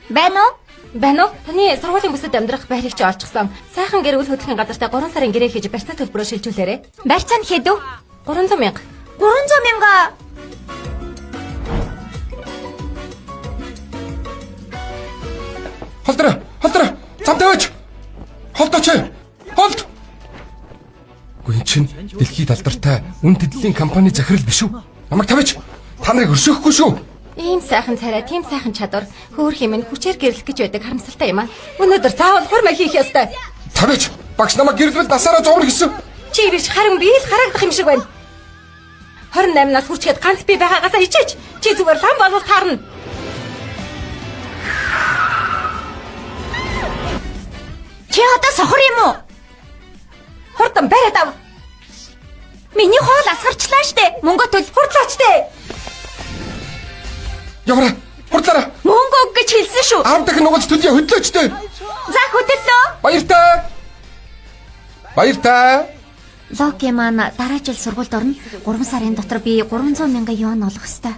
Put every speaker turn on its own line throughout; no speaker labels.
Байна уу?
Байна уу? Таны сургуулийн бүсэд амьдрах байрыг чи олчихсон. Сайхан гэр үл хөдлөхийн газартай 3 сарын гэрээ хийж барьцаа төлбөрөөр шилжүүлээрэй.
Барьцаа нь хэд вэ?
300 мянга.
300 мянга.
Холдроо! Холдроо! Зам тавиач! Холдооч! Холд! Үгүй эн чинь дэлхийд алдартай үн тэдлийн компани захирал биш үү? Намайг тавиач! Та нарыг өршөөхгүй шүү!
Ийм сайхан царай, тийм сайхан чадвар, хөөх юм нь хүчээр гэрлэх гэж байдаг харамсалтай юм аа. Өнөөдөр заавал хурмаа хийх ёстой.
Тавиач! Багш намайг гэрлвэл насаараа зовно гэсэн.
Чи биш харин би л харагдах юм шиг байна. 28 нас хүрчгээд ганц би байгаагаасаа ичээч. Чи зүгээр лам болвол таарна.
Чи одоо сохор юм уу?
Хурдан бариад ав.
Миний хоол асгарчлаа штэ. Мөнгө төл.
Хурдлаач дээ.
Яваарай! Хурдлаарай!
Мөнгө өг гэж хэлсэн шүү.
10 дахин нугалж төлөе хөдлөөч дээ!
За хөдөллөө.
Баяртай! Баяртай!
Локи маань дараа жил сургуульд орно. 3 сарын дотор би 300 мянган юан олох ёстой.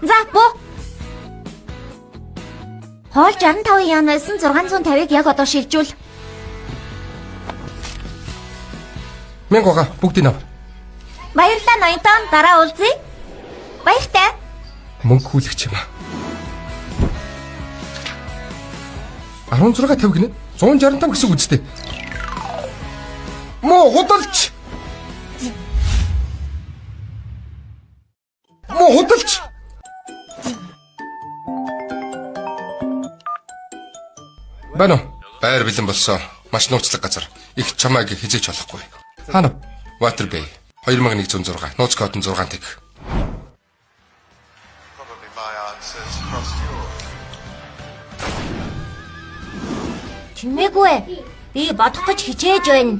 За, буу. Хоол 65 юан байсан 650-ыг яг одоо шилжүүл.
Мянга байгаа бүгдийг ав.
Баярлалаа ноёнтон. Дараа уулзъя. Баяртай.
Мөнгө хүлэгч юм аа. 16 50 гинэ? 165 гэсэн үг үстэй. Муу худалч. Муу худалч. Байна уу? Байр бэлэн болсон. Маш нууцлаг газар. Их чамайг хизээч болохгүй. Хаана? Water Bay 2106. Нууц код нь 6 тэг.
Probably my answers crossed yours.
Чимээгүй. Би бодох гэж хичээж байна.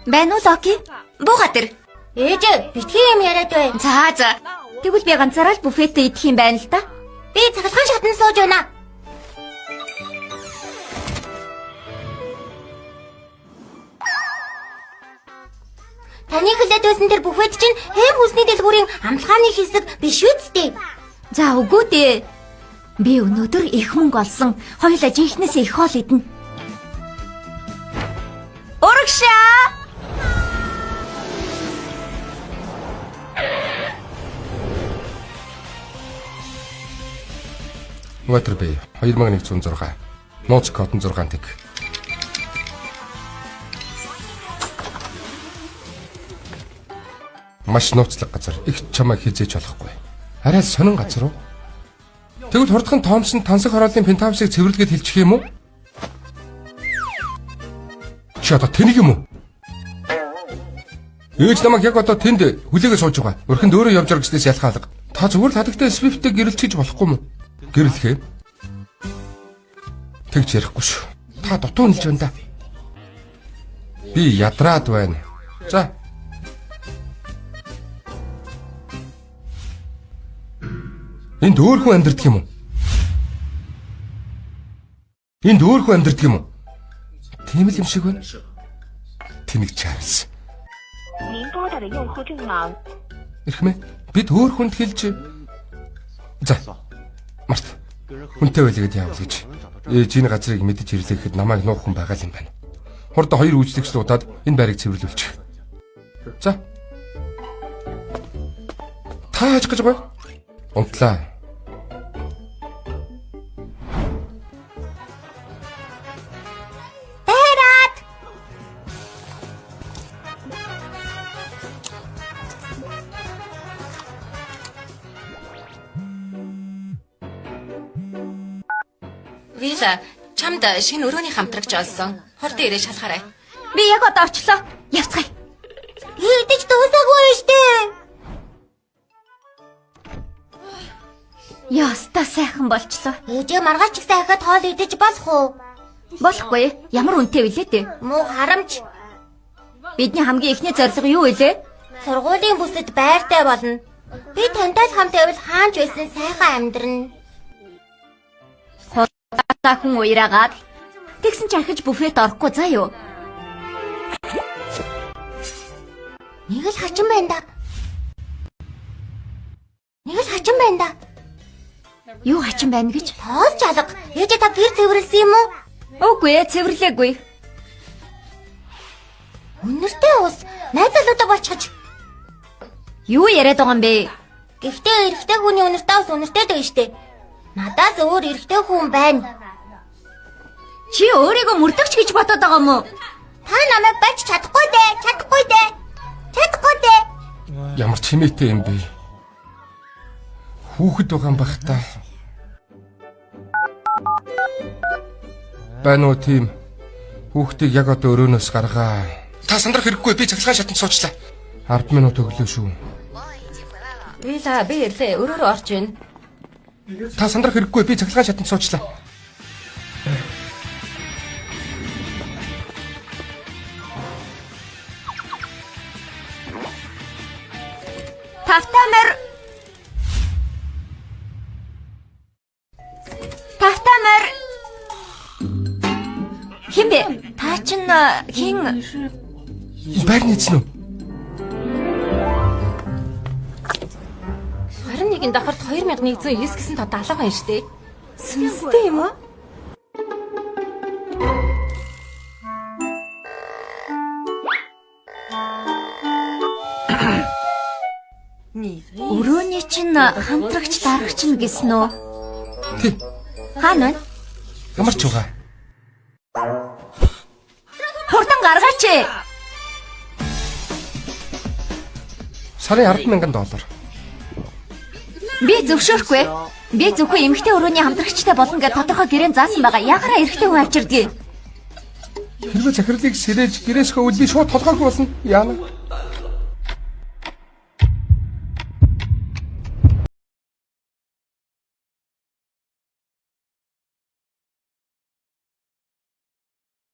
Байна уу Локи? Буугаад ир. Ээж, битгий юм яриад бай. За за. Тэгвэл би ганцаараа л буфетээ идэх юм байна л да. Би цахилгаан шатанд сууж байна. Таны хэлээд байсан тэр буфет чинь хэм хүсний дэлгүүрийн амталгааны хэсэг биш үсттэй. За үгүй дээ. Би өнөөдөр их мөнгө олсон. Хоёулаа жинхнээсээ их хоол идэнэ. Урагшаа!
Water Bay 2106. Нууц код нь 6 тэг. Маш нууцлаг газар. Их чамайг хизээч болохгүй. Арай л сонин газар уу? Тэгвэл хурдхан Томсон тансаг хорооллын пентхаусыг цэвэрлэгээд хэлчих юм уу? Чи одоо тэнийг юм уу? Ээж намайг яг одоо тэнд хүлээгээ сууж байгаа. Өрхөнд өөрөө явж байгаа гэснээс ялхаа алга. Та зүгээр л хадагтай Swift-ийг гэрэлчихэж болохгүй юм уу? Гэрлэх ээ. Тэгж ярихгүй шүү. Та дутуу нэлж байна да. Би ядраад байна. За. Энд өөр хүн амьдардаг юм уу? Энд өөр хүн амьдардаг юм уу? Тийм л юм шиг байна. Тэнэг Чарльз.
您拨打的用户正忙。
Эрхмээ бид өөр хүнд хэлж За. Март. Хүнтэй байлгээд яавал гэж. Ээж энэ газрыг мэдэж ирлээ гэхэд намайг нуух хүн байгаа юм байна. Хурд хоёр үйлчлэгч дуудаад энэ байрыг цэвэрлүүлчих. За. Та хааж гэж байгаа? Унтлаа.
Байраад!
Вила, чамд шинэ өрөөний хамтрагч олсон. Хурдан ирээ шалгаарай.
Би яг одоо очлоо. Явцгаая. Идэж дуусаагүй штэ. Яста сайхан болчлоо.
Ээжээ маргааш ч гэсэн ахиад хоол идэж болох уу?
Болохгүй. Ямар үнэтэй вүлээ дээ.
Муу харамч.
Бидний хамгийн эхний зорилго юу вэ?
Сургуулийн бүсэд байртай болно. Би тантай л хамт байвал хаанч байсан сайхан амьдрна.
Та хүн уяраагаад Тэгсэн чи ахиж буфет орохгүй заа юу? Нэг л хачин байна да. Нэг л хачин байна да. Юу хачин байна гэж? Тоос чалга. Ээжээ та гэр цэвэрлсэн юм уу? Үгүй ээ, цэвэрлээгүй. Үнэртэй ус найз залуудаа болчихож. Юу яриад байгаа юм бэ? Гэхдээ эрэгтэй хүний үнэртэй ус үнэртэй л байна штэ. Надаас өөр эрэгтэй хүн байна. Чи өөрийгөө мөрдөгч гэж бодоод байгаа юм уу? Та намайг байж чадахгүй дээ. Чадахгүй дээ. Чадахгүй дээ.
Ямар чимээтэй юм бэ? Хүүхэд байгаа юм бах та. Байна уу тийм? Хүүхдийг яг одоо өрөөнөөс гаргаа. Та сандрах хэрэггүй, би цахилгаан шатанд суучлаа. 10 минут өглөө шүү.
Вила би ирлээ. Өрөөрөө орж ийн.
Та сандрах хэрэггүй, би цахилгаан шатанд суучлаа.
Тавтай морь. Тавтай морь. Хэн бэ? Та чин хэн?
Байрны эзэн үү?
21 давхарт 2109 гэсэн тоо 70 байна штэ. Сүнстэй юм уу?
Өрөөний чин хамтрагч дарагч нь гэсэн үү?
Тий.
Хаана вэ?
Ямар ч угаа.
Хурдан гаргаач.
Сарын 10,000 доллар.
Би зөвшөөрөхгүй. Би зөвхөн эмэгтэй өрөөний хамтрагчтай болно гэж тодорхой гэрээн заасан байгаа. Ягараа эрэгтэй хүн авчирдгийг.
Хэрвээ захирлыг сэрээж гэрээсээ өвөл би шууд толгойг болно. Яана.